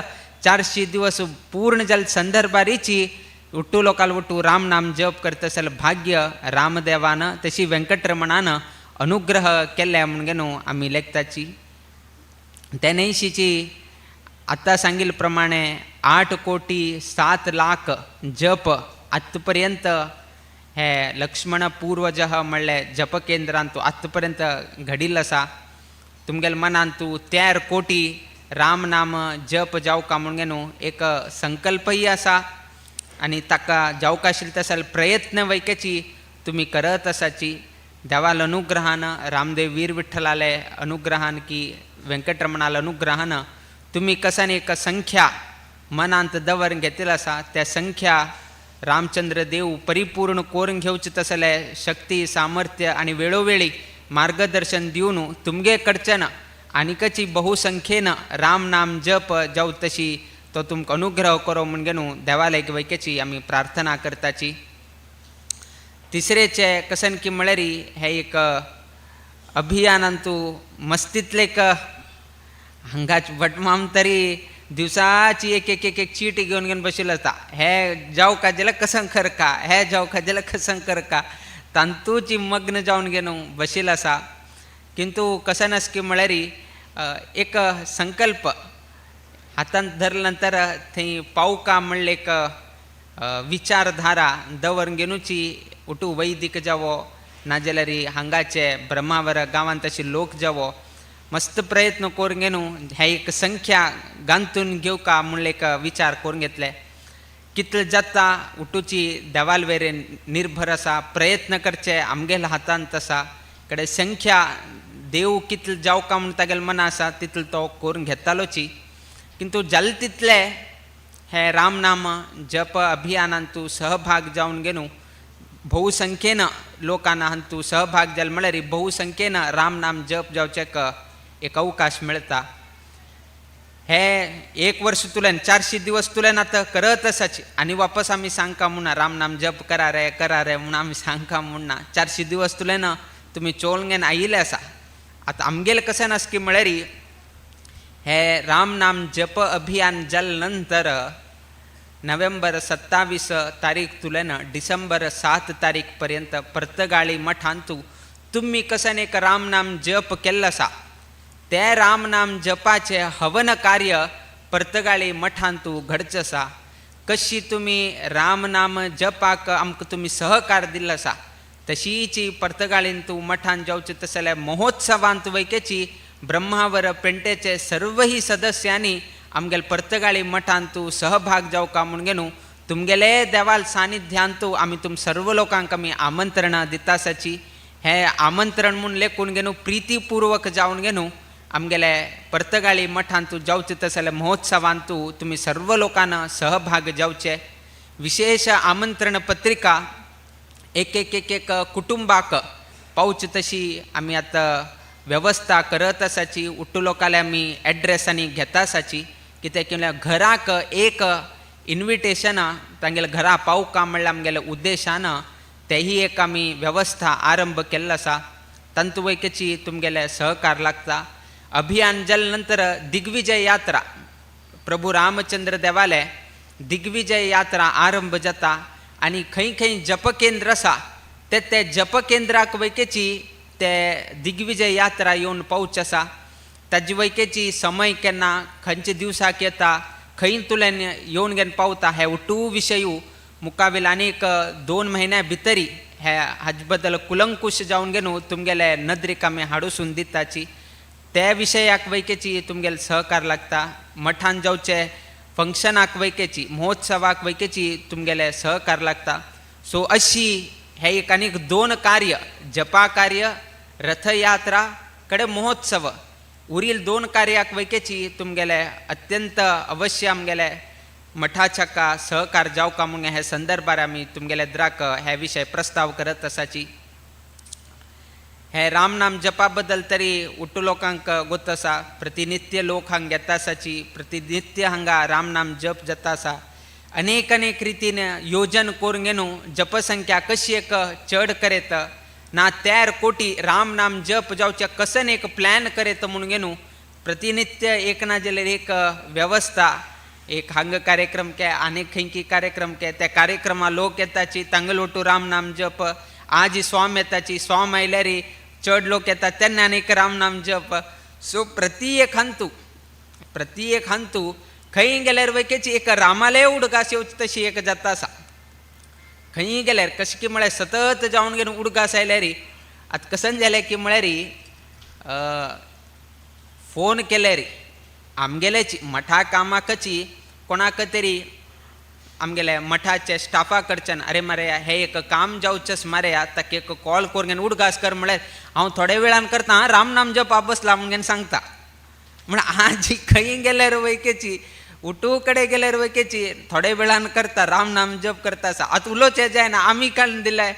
400 दिवस पूर्ण जाल्ले संदर्भारीची उट्टू लोकाल उट्टू राम नाम जप करता आसलो भाग्य रामदेवान तशी वेंकटरमणान अनुग्रह केल्ले म्हणून न्हू आमी लेखताची. ते न्हयशीची आतां सांगिल्ले प्रमाणे 8,07,00,000 जप आतां पर्यंत हे लक्ष्मण पूर्वजः म्हणले जप केंद्रांतू आतां पर्यंत घडिल्लो आसा. तुमगेले मनांतू 13 कोटी राम नाम जप जावका म्हणून न्हू एक संकल्पय आसा आनी ताका जावका आशिल्ले तशें जाल्यार प्रयत्न वैकेची तुमी करत आसाची. देवाल अनुग्रहान, रामदेव वीर विठ्ठलाले अनुग्रहान की वेंकटरमणाले अनुग्रहान तुमी कसन एक संख्या मनांत दवर घेतिल्ली आसा, त्या संख्या रामचंद्र देव परिपूर्ण करून घेवचे तसले शक्ती सामर्थ्य आनी वेळोवेळी मार्गदर्शन दिवन तुमगे कडच्यान आनीकची बहुसंख्येन राम नाम जप जावं तशी तो तुमकां अनुग्रह करो म्हूण न्हू देवालय वैकेची आमी प्रार्थना करताची. तिसरेचे कसन की म्हळ्यार हे एक अभियानांतू मस्तीतले एक हांगाच भटमाम तरी दिवसाची एक एक एक एक चीट घेवन घेवन बशिल्लो आसता, हे जावं का जाल्यार कसं कर का, हे जावं का जाल्यार कसं कर का, तांतूची मग्न जावन घेवन बशिल्लो आसा. किंतु कसं नास की म्हळ्यार एक संकल्प हातांत धरले नंतर थंय पावका म्हणले एक विचारधारा दवर घेवची उठू वैदिक जावो नाजाल्यार हांगाचे ब्रह्मावर गांवांत तशे लोक जावो मस्त प्रयत्न करून घेवन हे एक संख्या गांतून घेवका म्हणले एक विचार करून घेतले. कितले जाता उठूची देवाल वेरेन निर्भर आसा, प्रयत्न करचे आमगेल्या हातांत आसा. कडे संख्या देव कितले जावका म्हूण तागेले मना आसा तितलो तो करून घेतालोची. किंतु जाले तितले हे रामनाम जप अभियानांतू सहभाग जावन घेवन बहुसंख्येन लोकांना हांतू सहभाग जाले म्हळ्यार बहुसंख्येन रामनाम जप जावचें एक अवकाश मेळटा. हे एक वर्स तुल्यान 400 दिवस तुल्यान आतां करत आसाची आनी वापस आमी सांगका म्हणना रामनाम जप करा रे करा रे म्हूण आमी सांगका म्हणना. 400 दिवस तुल्यान तुमी चोळून आयिल्ले आसा. आतां आमगेलें कशें नास की म्हळ्यार हे रामनाम जप अभियान जाले नंतर नोव्हेंबर 27 तारीख तुल्यान डिसेंबर 7 तारीख पर्यंत पर्तगाळी मठांतू तुमी कसन एक रामनाम जप केल्लो आसा ते रामनाम जपाचें हवन कार्य पर्तगाळी मठांतू घडचें आसा. कशी तुमी रामनाम जपाक आमकां तुमी सहकार दिल्लो आसा तशीच पर्तगाळीन तूं मठान जावचें तशें जाल्यार महोत्सवांत वैकेची ब्रह्मावर पेंटेचे सर्वही सदस्यांनी आमगेले पर्तगाळी मठांतू सहभाग जावका म्हूण घेवन तुमगेले देवाल सानिध्यांतू आमी तुम सर्व लोकांक आमी आमंत्रणां दिता आसाची. हें आमंत्रण म्हूण लेखून घेवन प्रितीपूर्वक जावन घेवन आमगेले पर्तगाळी मठांतू जावचें तशें जाल्यार महोत्सवांतू तुमी सर्व लोकांना सहभाग जावचे. विशेष आमंत्रण पत्रिका एक एक एक एक कुटुंबाक पावचे तशी आमी आतां वेवस्था करत आसाची. उट्टू लोकांले आमी एड्रेस आनी घेता आसाची कित्याक म्हणल्यार घराक एक इन्विटेशनां तांगेल्या घरा पावका म्हणल्यार आमगेल्या उद्देशान तेही एक आमी वेवस्था आरंभ केल्लो आसा. तांतू वैकेची तुमगेले सहकार लागता. अभियान जाले नंतर दिग्विजय यात्रा प्रभू रामचंद्र देवाले दिग्विजय यात्रा आरंभ जाता आनी खंय खंय जपकेंद्र आसा ते ते जपकेंद्राक वैकेची ते दिग्विजय यात्रा येवन पावचे आसा. ताजी वैकेची समय केन्ना खंयच्या दिवसाक येता खंय तुल्यान येवन घेवन पावता हे उटू विशयू मुखावेल आनीक 2 म्हयन्या भितरी हे हाजे बद्दल कुलंकुश जावन घेवन तुमगेले नदरेक आमी हाडूसून दिताची. त्या विशयाक वैकेची तुमगेले सहकार लागता. मठान जावचे फंक्शनाक वैकेची महोत्सवाक वैकेची तुमगेले सहकार लागता. सो अशी हे एक आनीक 2 कार्य जपा कार्य रथयात्रा कडे महोत्सव उरील 2 कार्याक वैकेची तुमगेले अत्यंत अवश्य आमगेले मठाच्या का सहकार जावका म्हणून हे संदर्भार आमी तुमगेले द्राक हे विशय प्रस्ताव करत आसाची. हे रामनाम जपा बद्दल तरी उट्टू लोकांक गोत आसा. प्रतिनित्य लोक हांगा येता आसाची, प्रतिनित्य हांगा रामनाम जप जाता आसा. अनेक अनेक रितीन योजन करून घेवन जपसंख्या कशी एक चड करेत ना 13 कोटी रामनाम जप जावचे कसन एक प्लॅन करेत म्हणून घेवन प्रतिनित्य एक ना जाल्यार एक वेवस्था एक हांगा कार्यक्रम के आनीक खंयकी कार्यक्रम के त्या कार्यक्रमा लोक येताची तांगलोटू रामनाम जप आज स्वाम येताची स्वाम आयल्यार चड लोक येतात तेन्ना आनीक रामनाम जप. सो प्रति एक हंतू खंय गेल्यार वैकेची एक रामाले उडगास येवची तशी एक जाता आसा. खंय गेल्यार कशें की म्हळ्यार सतत जावन घेवन उडगास आयल्यार आतां कसन जालें की म्हळ्यार फोन केल्यार आमगेल्याची मठा कामाकची कोणाक तरी आमगेले मठाचे स्टाफा कडच्यान अरे मरे हे एक काम जावचेच मरे ताका एक कॉल करून घेवन उडगास कर म्हळ्यार हांव थोड्या वेळान करता राम नाम जप बसला म्हणून घेवन सांगता. म्हण आजी खंय गेल्यार वैकेची उठू कडेन गेल्यार वैकेची थोड्या वेळान करता राम नाम जप करता आसा. आतां उलोवचें जायना आमी काडून दिलें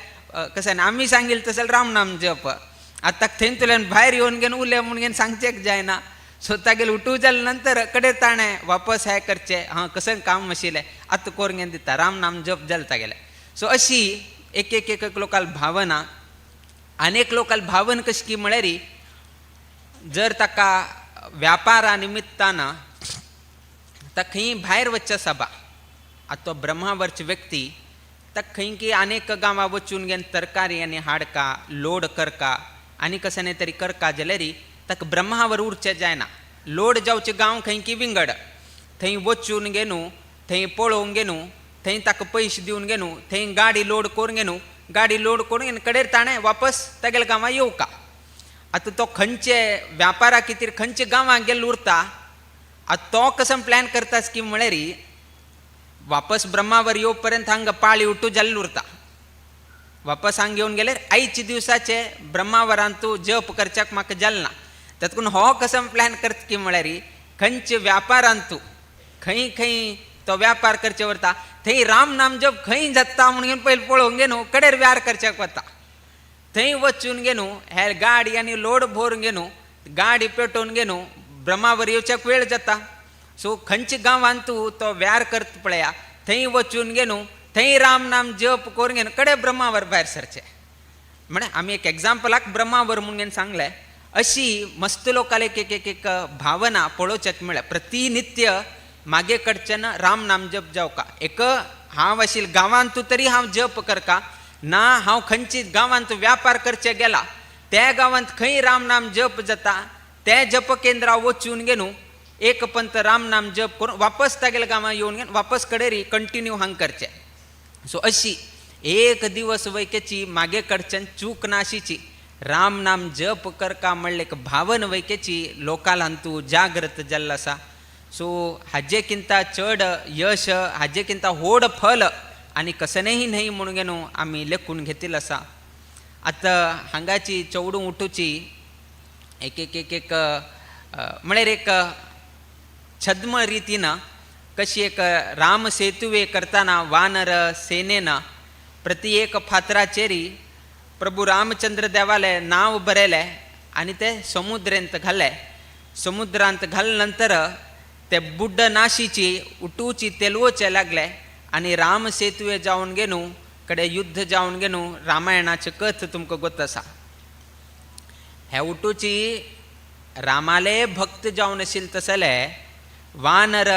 कशें आमी सांगिल्लें तशें राम नाम जप आतां थंयतल्यान भायर येवन घेवन उलय म्हूण घेवन सांगचें जायना. सो तागेले उठू जाले नंतर कडे ताणें वापस हें करचें हां कशें काम आशिल्लें आतां करून घेवन दिता राम नाम जप जालें तागेलें. सो अशी एक एक एक लोकाल भावना आनी एक लोकाल भावना कशी की म्हळ्यार जर ताका व्यापारा निमित्तान ताका खंय भायर वचचें आसा आतां तो ब्रह्मावरची व्यक्ती ताका खंय की आनेक गांवां वचून घेवन तरकारी आनी हाडका लोड करका आनी कशें तरी करका जाल्यार ताका ब्रह्मावर उरचें जायना. लोड जावचे गांव खंय की विंगड थंय वचून घेनू थंय पळोवंक घेनू थंय ताका पयशे दिवन घेनू थंय गाडी लोड करून घेनू गाडी लोड करून घेवन कडेर ताणें वापस तागेल्या गांवां येवका. आतां तो खंयचे व्यापारा खातीर खंयच्या गांवांत गेल्लो उरता आतां तो कसो प्लॅन करता की म्हळ्यार वापस ब्रह्मावर येवपर्यंत पर्यंत हांगा पाळी उठू जाल्लो उरता. वापस हांगा येवन गेल्यार आयचे दिवसाचे ब्रह्मावरांत तूं जप करच्याक म्हाका जालें ना. तातूंत हो कसो प्लॅन करता की म्हळ्यार खंयचे व्यापारांत तूं खंय खंय तो व्यापार करचे वता थंय राम नाम जप खंय जाता म्हणून पयलीं पळोवंक घेवन कडेर व्यार करच्याक वता. थंय वचून घेवन हे गाडी आनी लोड भरून घेवन गाडी पेटोवन घेवन ब्रह्मावर येवच्याक वेळ जाता. सो खंयच्या गांवांत तूं तो व्यार करता पळया थंय वचून घेवन थंय राम नाम जप करून घेवन कडे ब्रह्मावर भायर सरचें. म्हळ्यार आमी एक एग्जाम्पलाक ब्रह्मावर म्हणून घेवन सांगलें. अशी मस्त लोकांक एक एक एक भावना पळोवच्याक मेळ्ळ्या प्रतिनित्य मागे कडच्यान राम नाम जप जावका. एक हांव आशिल्ले गांवांत तूं तरी हांव जप करका ना हांव खंयची गांवांत व्यापार करचे गेला त्या गांवांत खंय राम नाम जप जाता त्या जप केंद्रा वचून घेवन एक पंत राम नाम जप करून वापस तागेल्या गांवांत येवन घेवन वापस कडेरी कंटिन्यू हांग करचें. सो अशी एक दिवस वैकेची मागे कडच्यान चूक नाशीची राम नाम जप करका म्हणलें एक भावन वैकेची लोकांतू जागृत जाल्लो आसा. सो हाजे किंता चड यश हाजे किंता होड फल आनी कसनेही न्हय म्हणून घेवन आमी लेखून घेतिल्लो आसा. आतां हांगाची चवडूं उठूची एक एक एक एक म्हळ्यार एक छद्म रितीन कशी एक राम सेतुवे करताना वानर सेनेन प्रति एक फातराचेरी प्रभू रामचंद्र देवाले नांव बरयलें आनी ते समुद्रेंत घालें. समुद्रांत घाले नंतर ते बुड्ड नाशीची उटूची तेलवोचे लागले आनी राम सेतुवे जावन घेनू कडे युद्ध जावन घेनू रामायणाचे कथ तुमकां गोत आसा. हे उटूची रामाले भक्त जावन आशिल्ले तसले वानर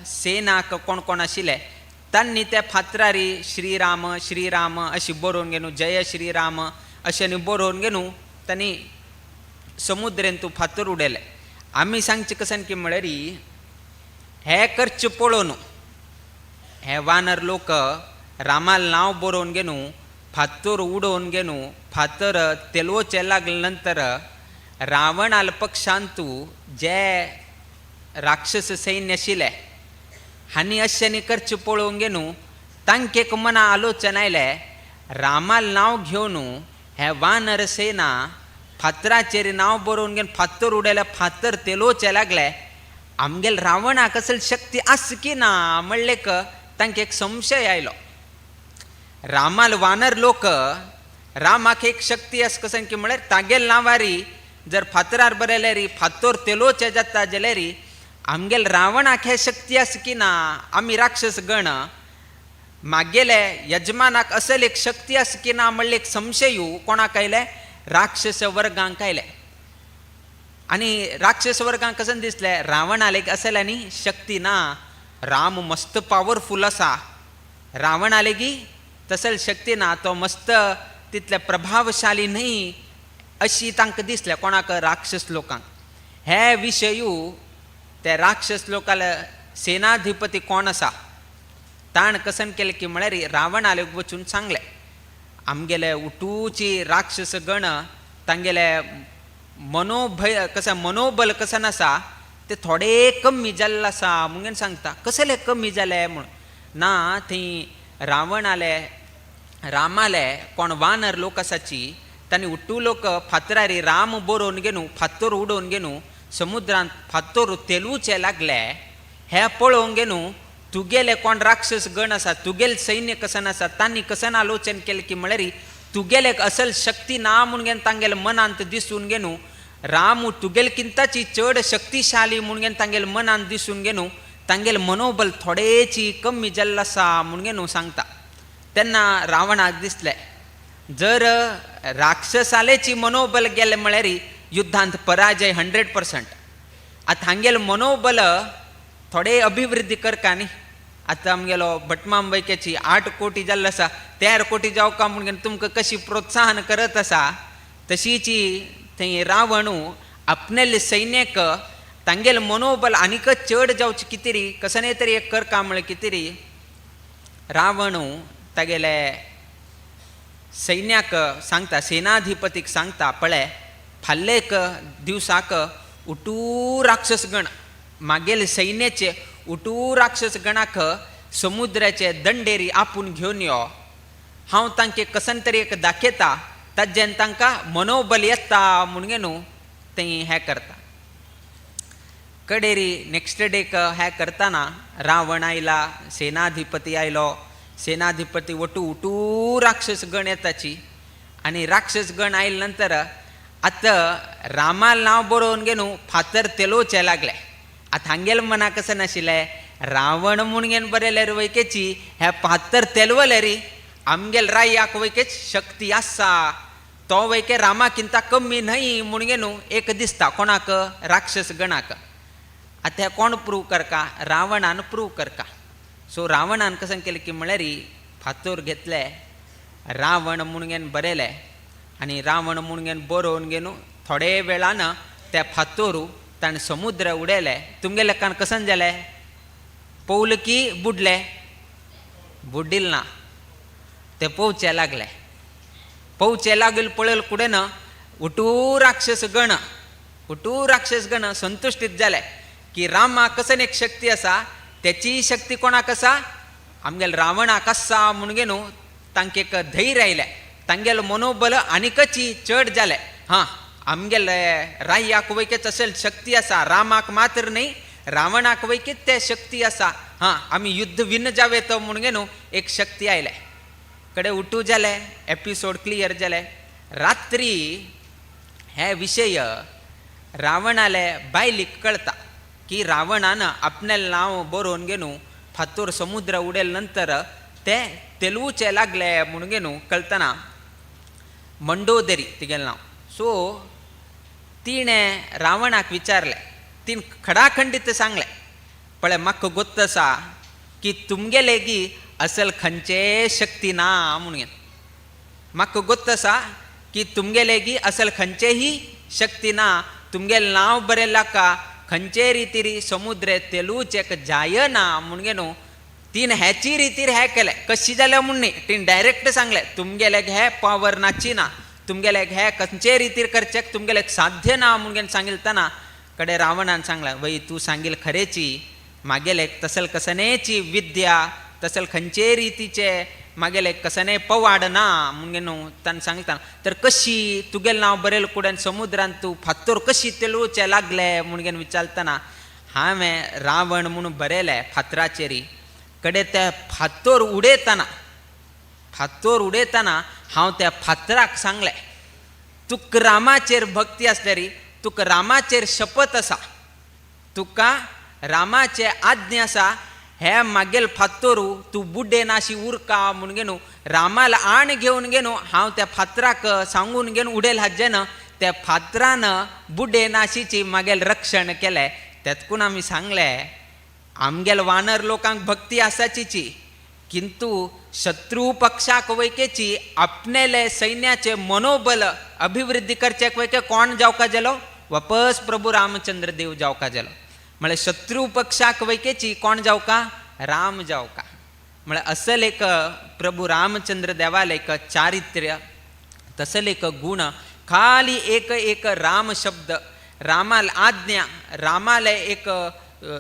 सेनाक कोण कोण आशिल्ले तांणी त्या फातरारी श्रीराम श्रीराम अशी बरोवन घेवन जय श्रीराम अशें बरोवन घेवन तांणी समुद्रेंत फातर उडयले. आमी सांगचें कशें की म्हळ्यार हे करचें पळोवन हे वानर लोक रामाल नांव बरोवन घेवन फातर उडोवन घेवन फातर तेलवोचे लागले नंतर रावणाल पक्षांतू जे राक्षस सैन्य आशिल्ले हांणी अशें करचें पळोवंक घेवन तांकां एक मना आलोचन आयलें रामाल नांव घेवन हे वानर सेना फातराचेर नांव बरोवन घेवन फातर उडयले फातर तेलोवचे लागले आमगेल रावणाक असल शक्ती आस की ना म्हणलें तांकां एक संशय आयलो. रामाल वानर लोक रामाक एक शक्ती आसा कशें की म्हळ्यार तागेल नांवारी जर फातरार बरयल्यार फातर तेलोवचे जाता जाल्यार आमगेल रावणाक हे शक्ती आसा की ना आमी राक्षस गण मागेले यजमानाक असल एक शक्ती आसा की ना म्हणलें एक संशय कोणाक आयले राक्षस वर्गांक आयले. आनी राक्षस वर्गांक कशें दिसलें रावणाक एक असल आनी शक्ती ना राम मस्त पावरफूल आसा रावणालेगी तसल शक्ती ना तो मस्त तितले प्रभावशाली न्हय अशी तांकां दिसलें कोणाक राक्षस लोकांक. हे विशयू ते राक्षस लोकांले सेनाधिपती कोण आसा. ताण कसन केलें की म्हळ्यार रावणाले वचून सांगलें आमगेले उटूची राक्षस गण तांगेले मनोभय कशें मनोबल कशें आसा ते थोडे कमी जाल्लें आसा म्हणून सांगता. कसले कमी जाले म्हूण ना थंय रावणाले रामाले कोण वानर लोक आसाची तांणी उट्टू लोक फातरारी राम बरोवन घेवन फातर उडोवन घेवन समुद्रांत फातर तेलूचे लागले. हे पळोवन घेवन तुगेले कोण राक्षस गण आसा तुगेले सैन्य कसन आसा तांणी कसन आलोचन केलें की म्हळ्यार तुगेले असल शक्ती ना म्हूण घेवन तांगेले मनांत दिसून घेवन राम तुगेले किंताची चड शक्तिशाली म्हूण घेवन तांगेले मनांत दिसून घेवन तांगेले मनोबल थोडेची कमी जाल्लें आसा म्हूण घेवन सांगता. तेन्ना रावणाक दिसलें जर राक्षसालेची मनोबल गेलें म्हळ्यार युद्धांत पराजय 100%. आतां हांगेलें मनोबल थोडे अभिवृद्धी करका न्ही. आतां आमगेलो भटमाम वैक्याची 8 कोटी जाल्लो आसा 13 कोटी जावका म्हूण तुमकां कशी प्रोत्साहन करत आसा तशीची थंय रावणू आपणेले सैन्यक तांगेलें मनोबल आनीकच चड जावचें कितें कसने तरी एक करका म्हळ्यार कितें रावणू तागेले सैन्याक सांगता सेनाधिपतीक सांगता पळय फाल्ले एक दिवसाक उटू राक्षसगण मागेले सैन्याचे उटू राक्षस गणाक समुद्राचे दंडेरी आपूण घेवन यो हांव तांके कसन तरी एक दाखयता ताज्यान तांकां मनोबल येता म्हूण न्हू थंय हें करता. कडेरी नेक्स्ट डेक हें करतना रावण आयला सेनाधिपती आयलो सेनाधिपती वटू उटू राक्षस गण येताची आनी राक्षस गण आयले नंतर आतां रामाल नांव बरोवन घेवन फातर तेलोवचे लागले. आतां हांगेले मना कशें नाशिल्लें रावण म्हूण घेवन बरयल्यार वैकेची हे फातर तेलवले री आमगेल रायाक वैकेच शक्ती आसा तो वैके रामाकिंता कमी न्हय म्हूण घेवन एक दिसता कोणाक राक्षस गणाक. आतां हें कोण प्रूव करका रावणान प्रूव करका. सो रावणान कशें केलें की म्हळ्यार फातोर घेतले रावण म्हूण घेवन बरयलें आनी रावण म्हूण घेवन बरोवन घेवन थोडे वेळान त्या फातोर ताणें समुद्र उडयले. तुमगेले कान कसन जालें पोवल की बुडले बुडिल ना ते पोवचे लागले. पोवचे लागले पळयल कुडेन उटू राक्षस गण उटू राक्षस गण संतुश्टीत जाले की रामा कसन एक शक्ती आसा तेची शक्ती कोणाक आसा आमगेले रावणाक आसा म्हूण न्हू तांकां एक धैर्य आयलें तांगेलें मनोबल आनीकच चड जालें. हां आमगेले रायाक वैकेच असेल शक्ती आसा रामाक मात्र न्ही रावणाक वैकेच ते शक्ती आसा हां आमी युद्ध विन जावे तो म्हूण न्हू एक शक्ती आयले. कडे उठू जाले एपिसोड क्लियर जाले. रात्री हे विशय रावणाले बायलीक कळता की रावणान आपणें नांव बरोवन घेवन फातोर समुद्र उडयले नंतर ते तेलवचे लागले म्हूण घेवन कळतना मंडोदरी तिगेलें नांव. सो तिणें रावणाक विचारलें तिणें खडाखंडीत सांगलें पळय म्हाका गोत्त आसा की तुमगेले गी असल खंयचे शक्ती ना म्हणून म्हाका गोत्त आसा की तुमगेले गी असल खंयचेही शक्ती ना तुमगेलें नांव बरयलां का खंयचे रितीर समुद्र तेलूचेक जायना म्हूण न्हू तीन ह्याची रितीर हें केलें कशी जाल्या म्हूण न्ही तीन डायरेक्ट सांगलें तुमगेले हे पावर नाची ना तुमगेले हे खंयचे रितीर करचें तुमगेले साध्य ना म्हूण सांगिलतना कडे रावणान सांगलें वय तूं सांगील खरेची मागेले तसल कसनेची विद्या तसल खंयचे रितीचे मागेले कसने पवाड ना म्हूण न्हू ताणें सांगता तर कशी तुगेलें नांव बरयल कुड्यान समुद्रांत तूं फातोर कशी तेलोवचे लागले म्हूण विचारतना हांवें रावण म्हूण बरयलें फातराचेर कडे त्या फातोर उडयतना फातोर उडयतना हांव त्या फातराक सांगलें तुका रामाचेर भक्ती आसल्यार तुका रामाचेर शपथ आसा तुका रामाचे आज्ञा आसा हे मागेल फातोरू तूं बुड्डे नाशी उरका म्हूण घेवन रामाल आण घेवन घेवन हांव त्या फातराक सांगून घेवन उडयल हाजें त्या फातरान बुड्डे नाशीची मागेल रक्षण केलें. तेतकून आमी सांगलें आमगेल वानर लोकांक भक्ती आसाचीची किंतु शत्रू पक्षाक वैकेची आपणेले सैन्याचे मनोबल अभिवृद्धी करचेक वैके कोण जावका जालो वापस प्रभू रामचंद्र देव जावका जालो. म्हळ्यार शत्रू पक्षाक वैकेची कोण जावका राम जावका. म्हळ्यार असल एक प्रभू रामचंद्र देवाले एक चारित्र्य तसले एक गुण खाली एक एक राम शब्द रामाल आज्ञा रामाले एक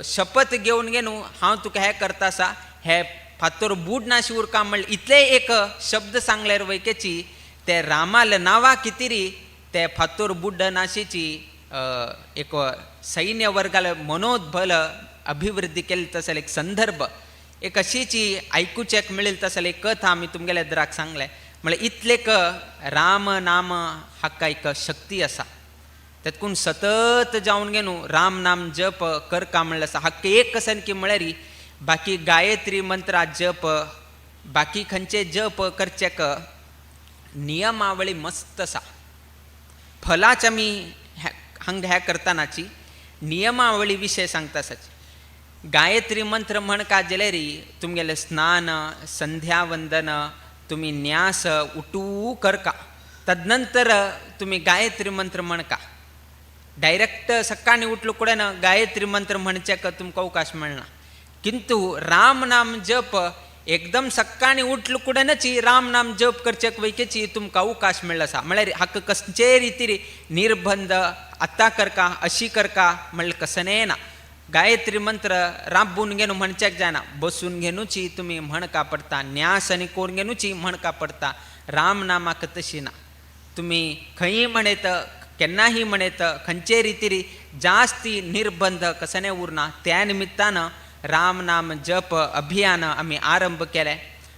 शपथ घेवन घेवन हांव तुका हें करता आसा हे फातोर बूड नाशी उरका म्हणल्यार इतले एक शब्द सांगल्यार वैकेची ते रामाल नांवा कितेरी ते फातोर बुड्ड नाशीची एक सैन्य वर्गाल मनोद्बल अभिवृद्धी केली तसले एक संदर्भ एक अशीची आयकुचेक मेळिल्ली तसले एक कथा आमी तुमगेल्या दराक सांगले. म्हळ्यार इतलेक राम नाम हाका एक शक्ती आसा तेतकून सतत जावन घेवन राम नाम जप करका म्हणल्यार आसा हाका एक सारकी म्हळ्यार बाकी गायत्री मंत्रा जप बाकी खंयचे जप करचेक नियमावळी मस्त आसा. फलाच आमी हांगा हें करतानाची नियमावळी विशय सांगता आसाची. गायत्री मंत्र म्हणका जाल्यार तुमगेलें स्नान संध्यावंदन तुमी न्यास उठू करका तदनंतर तुमी गायत्री मंत्र म्हणका. डायरेक्ट सकाळी उठलो कुडेन गायत्री मंत्र म्हणचेक तुमकां अवकाश मेळना. किंतु राम नाम जप एकदम सकाळी उठलो कुडेनच राम नाम जप करचेक वैकेची तुमकां अवकाश मेळ्ळो आसा. म्हळ्यार हाका कसचे रितीर निर्बंध आतां करका अशी करका म्हणल्यार कसनें ना. गायत्री मंत्र राबून घेवन म्हणच्याक जायना बसून घेवनुची तुमी म्हणका पडटा न्यास आनी कोर घेवनुची म्हणका पडटा. राम नामाक तशी ना तुमी खंयी म्हणयत केन्नाही म्हणयत खंयचे रितीर जास्ती निर्बंध कसने उरना. त्या निमित्तान राम नाम जप अभियान आमी आरंभ केलें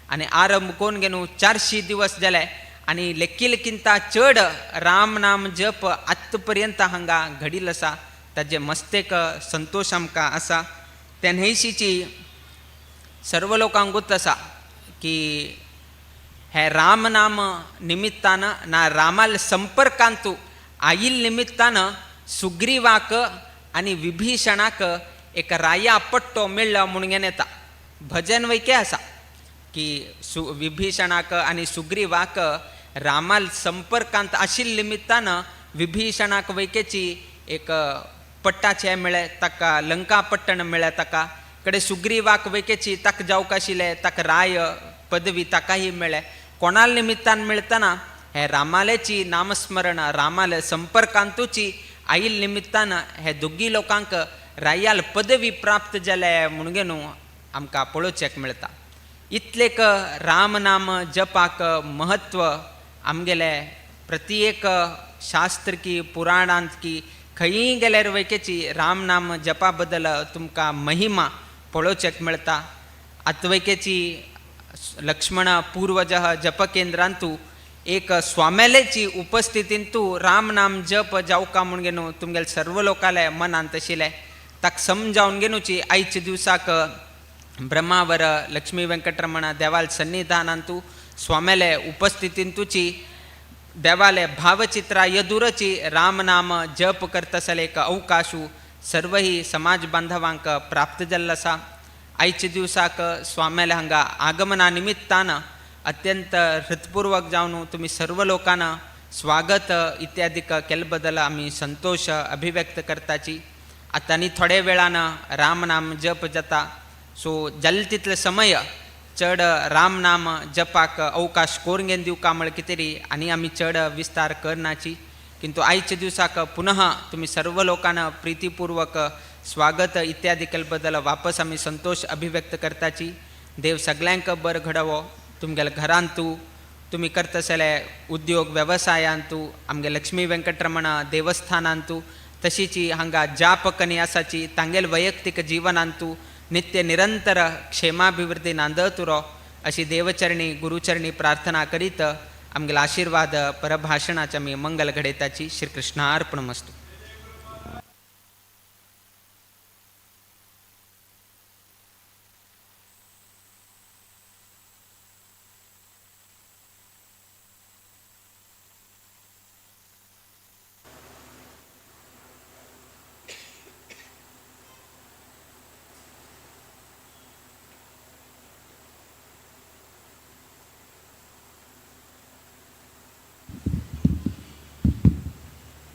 आनी आरंभ कोण घेवन 400 दिवस जाले आनी लेखिलकिंता चड राम नाम जप आत्त पर्यंत हांगा घडिल्लो आसा. ताजे मस्तेक संतोश आमकां आसा. त्या न्हंयशीची सर्व लोकांक गोत आसा की हे राम नाम निमित्तान ना रामाल संपर्कांतू आयिल्ले निमित्तान सुग्रीवाक आनी विभीषणाक एक राया पट्टो मेळ्ळो म्हणून येता. भजन वैके आसा की विभीषणाक आनी सुग्रीवाक रामाल संपर्कांत आशिल्ले निमित्तान विभीषणाक वैकेची एक पट्टाचें मेळ्ळें ताका लंका पट्टण मेळ्ळें ताका कडे सुग्रीवाक वैकेची ताका जावंक आशिल्लें ताका राय पदवी ताकाही मेळ्ळें. कोणाल निमित्तान मेळतना हे रामालेची नामस्मरण रामाले संपर्कांतूची आयिल्ले निमित्तान हे दोगी लोकांक रायाल पदवी प्राप्त जाले म्हणून न्हू आमकां पळोवचेक मेळटा. इतलेक राम नाम जपाक महत्व आमगेले प्रत्येक शास्त्र की पुराणांत की खंयी गेल्यार वैकेची राम नाम जपा बद्दल तुमकां महिमा पळोवचेक मेळटा. आतां वैकेची लक्ष्मण पूर्वज जप केंद्रांतू एक स्वामेलेची उपस्थितींतू राम नाम जप जावका म्हूण घेवन तुमगेले सर्व लोकाले मनांत आशिल्लें ताका समजावन घेवची आयच्या दिवसाक ब्रह्मावर लक्ष्मी वेंकटरमण देवाल सन्निधानांतू स्वामेले उपस्थितींतूची देवाले भावचित्रा यदुरची राम नाम जप करतसले एक अवकाशू सर्वही समाज बांधवांक प्राप्त जाल्लो आसा. आयच्या दिवसाक स्वामेले हांगा आगमना निमित्तान अत्यंत हृत्पूर्वक जावन तुमी सर्व लोकांना स्वागत इत्यादी केल्ले बद्दल आमी संतोश अभिव्यक्त करताची. आतां आनी थोडे वेळान राम नाम जप जाता सो जाल्ले तितले समय चड राम नाम जपाक अवकाश कोरून घेवन दिवका म्हळ्यार कितें तरी आनी आमी चड विस्तार करनाची. किंतु आयच्या दिवसाक पुनः तुमी सर्व लोकांना प्रितीपूर्वक स्वागत इत्यादी केल्ले बद्दल वापस आमी संतोश अभिव्यक्त करताची. देव सगळ्यांक बरें घडोवो तुमगेल्या घरांतू तुमी करतसले उद्योग वेवसायांतू आमगे लक्ष्मी वेंकटरमण देवस्थानांतू तशीची हांगा जापकनी आसाची तांगेल वैयक्तीक जिवनांतू नित्य निरंतर क्षेमाभिवृद्धी नांदत उरो अशी देवचरणी गुरुचरणी प्रार्थना करीत आमगेलो आशीर्वाद परभाषणाचे आमी मंगल घडयताची. श्रीकृष्णार्पणमस्तु.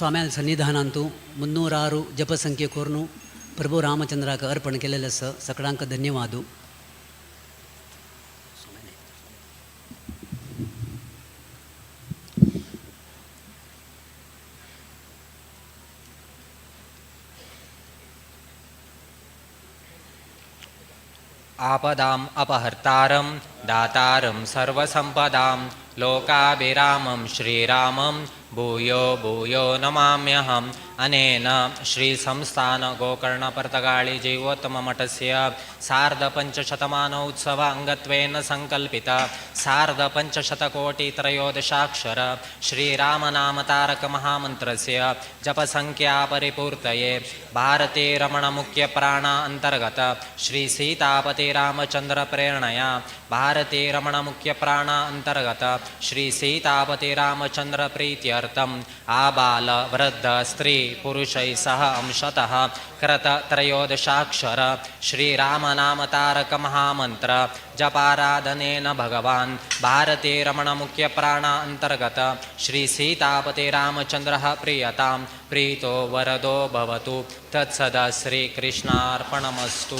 स्वाम्याल सन्निधानांतु 306 जपसंख्ये कोरनु प्रभू रामचंद्राक अर्पण केलेले आसा. सगळ्यांक धन्यवाद. आपदाम् अपहर्तारं दातारं सर्वसम्पदां लोकाभिरामं श्रीरामं भूयो भूयो नमाम्यहम्. अनेन श्रीसंस्थान गोकर्णपर्तगाळि जीवोत्तममठस्य सार्धपञ्चशतमानोत्सव अङ्गत्वेन सङ्कल्पित सार्धपञ्चशतकोटित्रयोदशाक्षर श्रीरामनामतारकमहामन्त्रस्य जपसङ्ख्यापरिपूर्तये भारतीरमणमुख्यप्राण अन्तर्गत श्रीसीतापतिरामचन्द्रप्रेरणया भारतीरमणमुख्यप्राण अन्तर्गत श्रीसीतापतिरामचन्द्रप्रीत्यर्थम् आबाल वृद्ध स्त्री पुरुषैः सह अंशतः कृत त्रयोदशाक्षर श्रीरामनामतारकमहामन्त्र जपाराधनेन भगवान् भारतीरमणमुख्यप्राण अन्तर्गत श्रीसीतापतिरामचन्द्रः प्रीयतां प्रीतो वरदो भवतु. तत्सदा श्रीकृष्णार्पणमस्तु.